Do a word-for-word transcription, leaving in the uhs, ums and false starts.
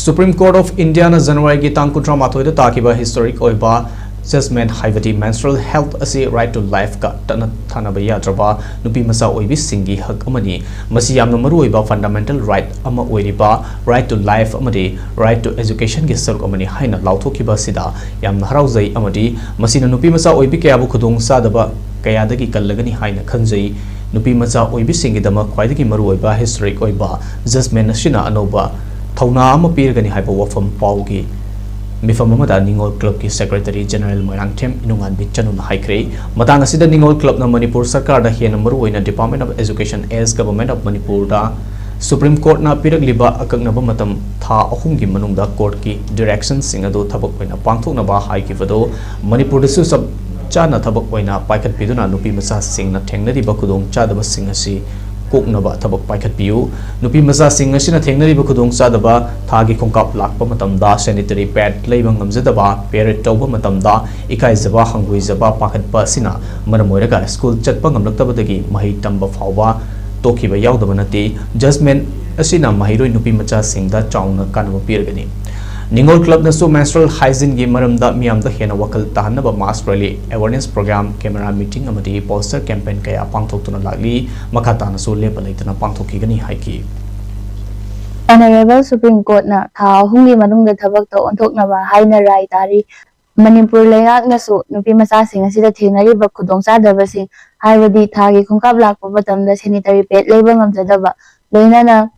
Supreme Court of Indiaꯅ Januaryꯒꯤ ꯇꯥꯡ ꯀꯨꯟꯊ꯭ꯔꯥ ꯃꯥꯊꯣꯏꯗ ꯇꯥꯈꯤꯕ historic ꯑꯣꯏꯕ judgment, ꯍꯥꯏꯕꯗꯤ menstrual health ꯑꯁꯤ right to lifeꯀ ꯇꯠꯅ ꯊꯥꯅꯕ ꯌꯥꯗ꯭ꯔꯕ ꯅꯨꯄꯤ ꯃꯆꯥ ꯑꯣꯏꯕꯤꯁꯤꯡꯒꯤ ꯍꯛ ꯑꯃꯅꯤ꯫ ꯃꯁꯤ ꯌꯥꯝꯅ ꯃꯔꯨꯑꯣꯏꯕ fundamental right ꯑꯃ ꯑꯣꯏꯔꯤꯕ right to life ꯑꯃꯗꯤ right to educationꯒꯤ ꯁꯔꯨꯛ ꯑꯃꯅꯤ ꯍꯥꯏꯅ ꯂꯥꯎꯊꯣꯛꯈꯤꯕ ꯑꯁꯤꯗ ꯌꯥꯝꯅ ꯍꯔꯥꯎꯖꯩ ꯑꯃꯗꯤ ꯃꯁꯤꯅ ꯅꯨꯄꯤ ꯃꯆꯥ ꯑꯣꯏꯕꯤ ꯀꯌꯥꯕꯨ ꯈꯨꯗꯣꯡ ꯆꯥꯗꯕ ꯀꯌꯥꯗꯒꯤ ꯀꯜꯂꯒꯅꯤ ꯍꯥꯏꯅ ꯈꯟꯖꯩ꯫ ꯅꯨꯄꯤ ꯃꯆꯥ ꯑꯣꯏꯕꯤꯁꯤꯡꯒꯤꯗꯃꯛ ꯈ꯭ꯋꯥꯏꯗꯒꯤ ꯃꯔꯨꯑꯣꯏꯕ historic ꯑꯣꯏꯕ judgment ꯑꯁꯤꯅ ꯑꯅꯧꯕ ꯊꯧꯅꯥ ꯑꯃ ꯄꯤꯔꯒꯅꯤ ꯍꯥꯏꯕ ꯋꯥꯐꯝ ꯄꯥꯎꯒꯤ ꯃꯤꯐꯝ ꯑꯃꯗ ꯅꯤꯉꯣꯜ clubꯀꯤ secretary general ꯃꯣꯏꯔꯥꯡꯊꯦꯝ ꯏꯅꯨꯉꯥꯟꯕꯤ ꯆꯅꯨꯅ ꯍꯥꯏꯈ꯭ꯔꯦ꯫ ꯃꯇꯥꯡ ꯑꯁꯤꯗ ꯅꯤꯉꯣꯜ clubꯅ ꯃꯅꯤꯄꯨꯔ ꯁꯔꯀꯥꯔꯗ ꯍꯦꯟꯅ ꯃꯔꯨꯑꯣꯏꯅ Department of Education as Government of Manipurꯗ Supreme Courtꯅ ꯄꯤꯔꯛꯂꯤꯕ ꯑꯀꯛꯅꯕ ꯃꯇꯝ ꯊꯥ ꯑꯍꯨꯝꯒꯤ ꯃꯅꯨꯡꯗ courtꯀꯤ directionꯁꯤꯡ ꯑꯗꯨ ꯊꯕꯛ ꯑꯣꯏꯅ ꯄꯥꯡꯊꯣꯛꯅꯕ ꯍꯥꯏꯈꯤꯕꯗꯨ ꯃꯅꯤꯄꯨꯔꯗꯁꯨ ꯆꯞ ꯆꯥꯅ ꯊꯕꯛ ꯑꯣꯏꯅ ꯄꯥꯏꯈꯠꯄꯤꯗꯨꯅ ꯅꯨꯄꯤ ꯃꯆꯥꯁꯤꯡꯅ ꯊꯦꯡꯅꯔꯤꯕ ꯈꯨꯗꯣꯡꯆꯥꯗꯕꯁꯤꯡ ꯑꯁꯤ ꯀꯣꯛꯅꯕ ꯊꯕꯛ ꯄꯥꯏꯈꯠꯄꯤꯌꯨ꯫ ꯅꯨꯄꯤ ꯃꯆꯥꯁꯤꯡ ꯑꯁꯤꯅ ꯊꯦꯡꯅꯔꯤꯕ ꯈꯨꯗꯣꯡꯆꯥꯗꯕ, ꯊꯥꯒꯤ ꯈꯣꯡꯀꯥꯞ ꯂꯥꯛꯄ ꯃꯇꯝꯗ sanitary pad ꯂꯩꯕ ꯉꯝꯖꯗꯕ, period ꯇꯧꯕ ꯃꯇꯝꯗ ꯏꯀꯥꯏꯖꯕ, ꯍꯪꯒꯣꯏꯖꯕ, ꯄꯥꯈꯠꯄ ꯑꯁꯤꯅ ꯃꯔꯝ ꯑꯣꯏꯔꯒ school ꯆꯠꯄ ꯉꯝꯂꯛꯇꯕꯗꯒꯤ ꯃꯍꯩ ꯇꯝꯕ ꯐꯥꯎꯕ ꯇꯣꯛꯈꯤꯕ ꯌꯥꯎꯗꯕ ꯅꯠꯇꯦ꯫ Judgment ꯑꯁꯤꯅ ꯃꯍꯩꯔꯣꯏ ꯅꯨꯄꯤ ꯃꯆꯥꯁꯤꯡꯗ ꯆꯥꯎꯅ ꯀꯥꯟꯅꯕ ꯄꯤꯔꯒꯅꯤ꯫ ꯅꯤꯉꯣꯜ clubꯅꯁꯨ menstrual hygieneꯒꯤ ꯃꯔꯝꯗ ꯃꯤꯌꯥꯝꯗ ꯍꯦꯟꯅ ꯋꯥꯈꯜ ꯇꯥꯍꯟꯅꯕ mass rally, awareness program, camera meeting ꯑꯃꯗꯤ poster campaign ꯀꯌꯥ ꯄꯥꯡꯊꯣꯛꯇꯨꯅ ꯂꯥꯛꯂꯤ꯫ ꯃꯈꯥ ꯇꯥꯅꯁꯨ ꯂꯦꯞꯄ ꯂꯩꯇꯅ ꯄꯥꯡꯊꯣꯛꯈꯤꯒꯅꯤ ꯍꯥꯏꯈꯤ꯫ Honorable Supreme Courtꯅ ꯊꯥ ꯑꯍꯨꯝꯒꯤ ꯃꯅꯨꯡꯗ ꯊꯕꯛꯇ ꯑꯣꯟꯊꯣꯛꯅꯕ ꯍꯥꯏꯅ ꯔꯥꯏ ꯇꯥꯔꯤ꯫ ꯃꯅꯤꯄꯨꯔ ꯂꯩꯉꯥꯛꯅꯁꯨ ꯅꯨꯄꯤ ꯃꯆꯥꯁꯤꯡ ꯑꯁꯤꯗ ꯊꯦꯡꯅꯔꯤꯕ ꯈꯨꯗꯣꯡꯆꯥꯗꯕꯁꯤꯡ, ꯍꯥꯏꯕꯗꯤ ꯊꯥꯒꯤ ꯈꯣꯡꯀꯥꯞ ꯂꯥꯛꯄ ꯃꯇꯝꯗ sanitary pad ꯂꯩꯕ ꯉꯝꯖꯗꯕ, ꯂꯣꯏꯅꯅ